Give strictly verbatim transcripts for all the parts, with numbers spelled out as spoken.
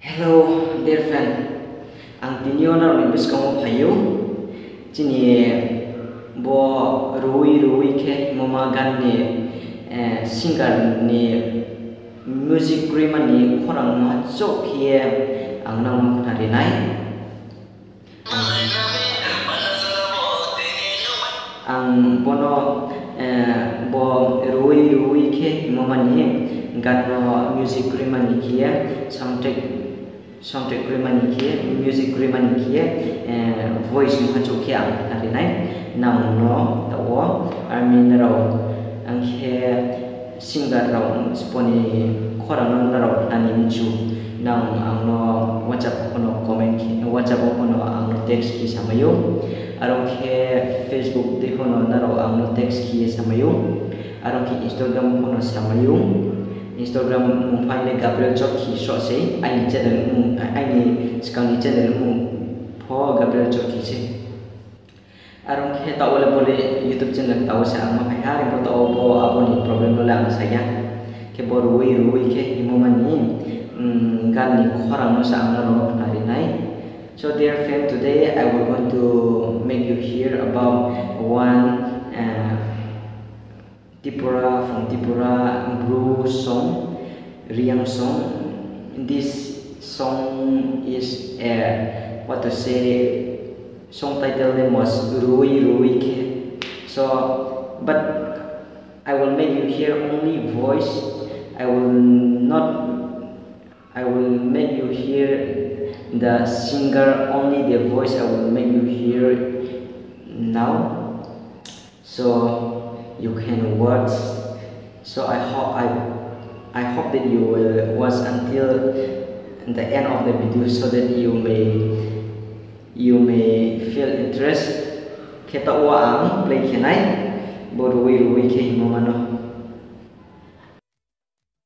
Hello, dear friend. Ang tini yo nrao ni buskang wo phai ou. Chini bo Ruwi Ruwi Khe hingmo ma gan ni, eh, singer ni music kroima ni khorang no chouh khe ye ang nrao no khnari nai. Ang bo no, eh, bo Ruwi Ruwi Khe hingmo ma ni gan no music kroima ni khe ye, soundtrack, soundtrack kroima ni khe ye, music kroima ni khe ye, eh, voice no chouh khe ang khnari nai. Nang no taoh wo, army nrao, ang khe singer rao sbo ni khorang no nrao khnani mchu, nang ang no WhatsApp wo pho no comment khe, WhatsApp wo pho no ang no text khe samai ou. Aro khe Facebook dei pho no nrao ang no text khe ye samai ou. Aro khe Instagram wo pho no samai ou. Instagram mung phaing le Gabriel Chorkhi sroh sei, aini channel mung, aini skang ni channel mung pho Gabriel Chorkhi sei. Aro khe taoh wo le bo le YouTube channel taoh wo se ang ma phai ha, are pho taoh wo bo abo ni problem no le ang sa ya. Khe bo Ruwi Ruwi Khe hingmo ma ni, mm, gan ni khorang no se ang nrao no khnari nai. So dear friend, today I will going to make you hear about one, uh, Tripura, from Tripura, Bru song, Reang song. This song is a, what to say, song title name was Ruwi Ruwi Khe. So, but I will make you hear only voice. I will not, I will make you hear the singer, only the voice I will make you hear now. So you can watch. So I hope, I, I hope that you will watch until the end of the video so that you may, you may feel interest. Khe taoh wo ang play khe nai, bo Ruwi Ruwi Khe hingmo ma no.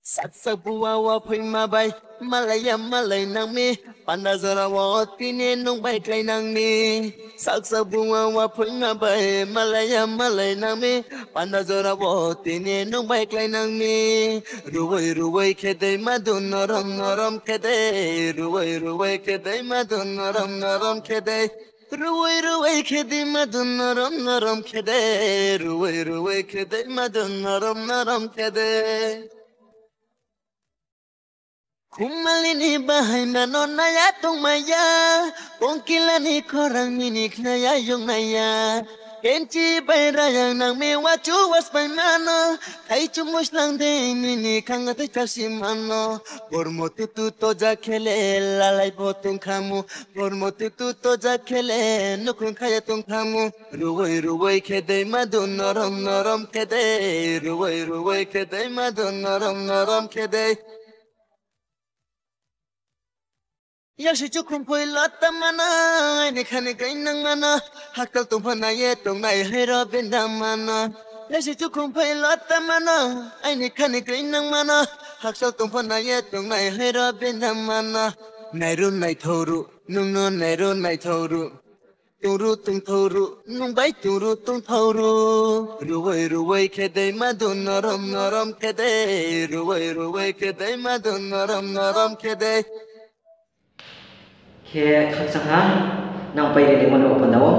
Saksa bua wa phoima bai, malai ya malai nang mi, panda jora wo tini nung bai klái nang mi. Saksa bua wa phoima bai, malai ya malai nang mi, panda jora wo tini nung bai klái nang mi. Ruwi ruwi khe dei madu norom norom khe dei, ruwi ruwi khe dei madu norom norom khe dei. Ruwi ruwi khe dei madu norom norom khe dei, ruwi ruwi khe dei madu norom norom khe dei. Khumali ni bahai mano naya tongmai ya, kongkila ni khorang mini khnaya yong nai ya. Kenchi bai rayang nang mi wachu waspai mano, thaichu muslang dei mini khang tei chasi mano. Bormo tutu toja khe le lalai bo tongkhamu, bormo tutu toja khe le nukhung khaya tongkhamu. Ruwi ruwi khe dei madu norom norom khe dei, ruwi ruwi khe dei madu norom norom khe dei. Yasi chukhum phoi lota mano, aini khani gainang mano, hakchal tongpha nai ye tongnai hairo benda mano. Yasi chukhum phoi lota mano, aini khani gainang mano, hakchal tongpha nai ye tongnai hairo benda mano. Nairu naithaoru, nung no nairu naithaoru. Tongru tongthaoru, nung bai tongru tongthaoru. Ruwi ruwi khe dei madu norom norom khe dei, ruwi ruwi khe dei madu norom norom khe dei. Khe khakchang ha, nang pai ri ni mani wo panda wo.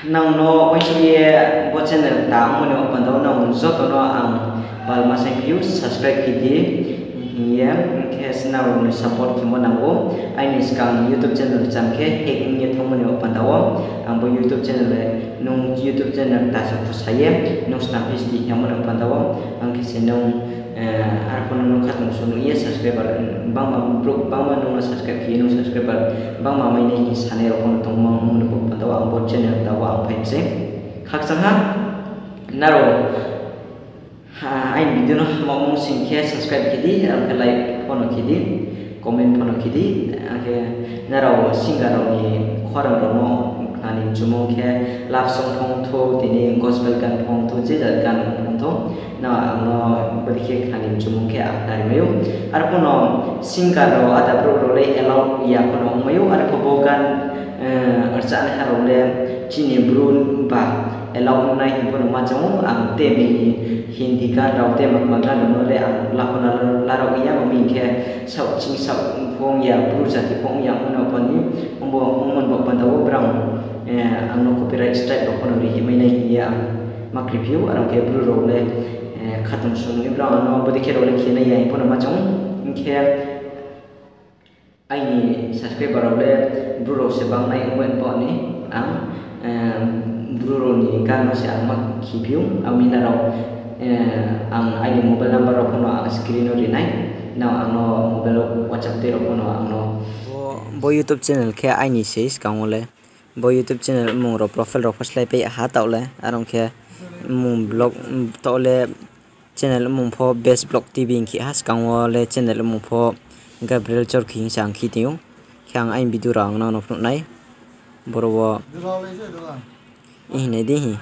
Nang no uaingsouh ye bo channel ta ongmo ni panda wo nang joto no ang palma saingphi ou, subscribe khe di hing ye, hing khe se nrao ni support khemo nang ou. Aini skang ni YouTube channel cham khe hack ong ye thanngmo ni panda wo, ang bo YouTube channel le nung YouTube channel ta se khusa ye nung snam phi sti hingmo ni panda wo, ang khe se nung, eh, arphuh no nung khatungsung nuh ye subscriber bangma brouh bangma nung no subscribe khe ye nung subscriber bangma mai nai hing sanai rao pho no tongmo ni panda wo ang bo channel ta wo ang phai mi se. Khakchang ha, nrao, ha, aini video no hamo mung sing khe subscribe khe di, aro khe like pho no khe di, comment pho no khe di, ang khe nrao singer rao ni khorang rao no khnani mchumung khe love song phongthou, tini gospel gan phongthou, je jat gan phongthou, no ang no bari khe khnani mchumung khe ang khnari mai ou. Arphuh no singer rao ada brouh rao le allow ya pho no ongmai ou, arphuh bo gan, eh, rchanaiha rao le chini Bru ba allow ongnai hing pho no ma chong ou, ang te bini Hindi gan rao te makma gan rao no le ang lapho la, la rao ya, ma mi hing khe Saoh ching saoh phung ya, Bru jati phung ya, ongmo no pho ni, ongmo ni bo panda wo brang, ang no copyright strike rao pho no ri himai nai hing ye ang ma kri phi ou, are ong khe Bru rao le khatungsung ni brang ang no bodei khe rao le khe nai ya hing pho no ma choung, hing khe aini subscriber rao le Bru rao se bangnai ongmo ni bo ni ang Bru rao ni gan no se ang ma khe phi ou, ang mi nrao ang aini mobile number rao pho no ang screen no ri nai, nang ang no mobile wo WhatsApp tei rao pho no ang no. Bo YouTube channel khe aini se skang wo le. Bo YouTube channel mmung rao profile rao pho slái pai ha taoh le, are ong khe mmung vlog, taoh le channel mmung pho Best Vlog T V hing khe ha, skang wo le channel mmung pho Gabriel Chorkhi hing sa ang khe tong ou. Khe ang aini video rao ang nang no phnuh nai. Boro wo hing nai di hi.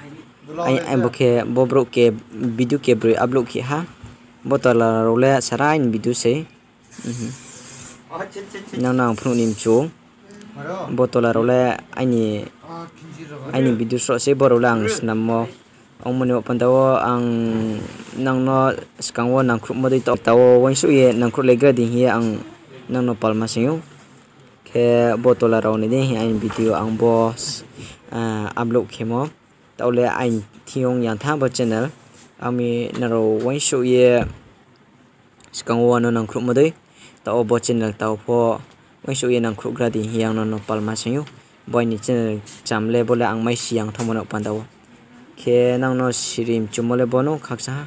Bo khe bo brouh khe video khe broi upload khe ha. Bo tola rao le sara aini video sei. Nang no ang phnuh ni mchu. Bo tola rao le aini video sroh sei, bo rao le ang snammo. Ongmo ni bo panda wo ang nang no skang wo nangkhruhmo dei taoh wo uaingsouh ye nangkhruhlai gra di hing ye ang nang no palma sing ou. Khe bo tola rao ni dei hing aini video ang bo upload khemo. Taoh le aini thing ong yang tha bo channel. Ang mi nrao uaingsouh ye skang wo ano nangkhruhmo dei, taoh wo bo channel taoh pho uaingsouh ye nangkhruh gra di hing ye ang no no palma sing ou. Bo aini channel cham le bo le ang mai si yang thanngmo no panda wo. Khe nang no siri mchumo le bo no khakchang ha.